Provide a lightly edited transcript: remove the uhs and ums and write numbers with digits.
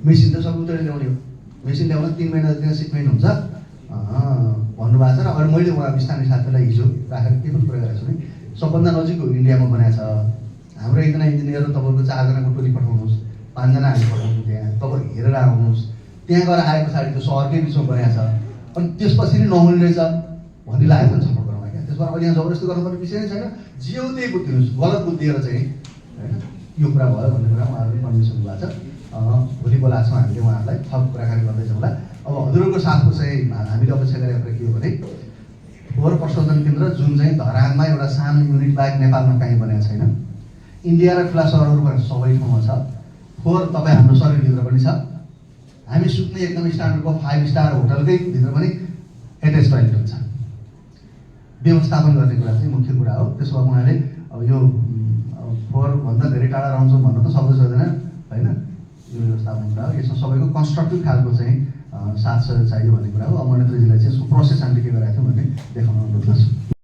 Machine त सब उतै ल्याउने हो, मेसिन ल्याउन 3 महिना जति सिपमेन्ट हुन्छ भन्नुभएको छ। र अहिले मैले उहाँ स्थानीय साथीलाई हिजो राखेर के पनि कुरा गरेको छु भने सबभन्दा नजिकको इन्डियामा बनाएको छ। हाम्रो एकजना इन्जिनियर तपाईँको 4 जनाको टोली पठाउनुहोस्, 5 जना हामी पठाउँछौँ त्यहाँ, तपाईँ हेरेर आउनुहोस्। त्यहाँ गएर आए पछाडि त्यो सहरकै बिचमा बनाएको छ, अनि त्यसपछि नि नहुने रहेछ भन्ने लागेको छ छलफल गरौँला क्या। त्यसबाट अहिले यहाँ जबरजस्ती गर्नुपर्ने विषय नै छैन, जे हो त्यही बुझिदिनुहोस्, गलत बुझिदिएर चाहिँ होइन यो कुरा भयो भन्ने कुरा उहाँहरूले कन्भिन्स हुनुभएको छ। भोलि बोलाएको छौँ हामीले उहाँहरूलाई, थप कुराकानी गर्दैछौँ होला। अब हजुरहरूको साथको चाहिँ हामीले अपेक्षा गरेको कुरा के हो भने फोहोर प्रशोधन केन्द्र जुन चाहिँ धरानमा एउटा सानो युनिट बाहेक नेपालमा कहीँ बनेको छैन, इन्डिया र ठुला सहरहरूमा सबै ठाउँमा छ। फोहोर तपाईँ हाम्रो शरीरभित्र पनि छ, हामी सुत्ने एकदम स्ट्यान्डर्डको 5 स्टार होटलकै भित्र पनि एट्याच टोइलेट हुन्छ। व्यवस्थापन गर्ने कुरा चाहिँ मुख्य कुरा हो। त्यसो भए उहाँले अब यो फोहोरभन्दा धेरै टाढा रहन्छौँ भन्न त सक्दै सक्दैन होइन, यो व्यवस्थापन कुरा हो। यसमा सबैको कन्स्ट्रक्टिभ खालको चाहिँ साथ सहयोग चाहियो भन्ने कुरा हो। अब महेन्द्रजीलाई चाहिँ यसको प्रोसेस हामी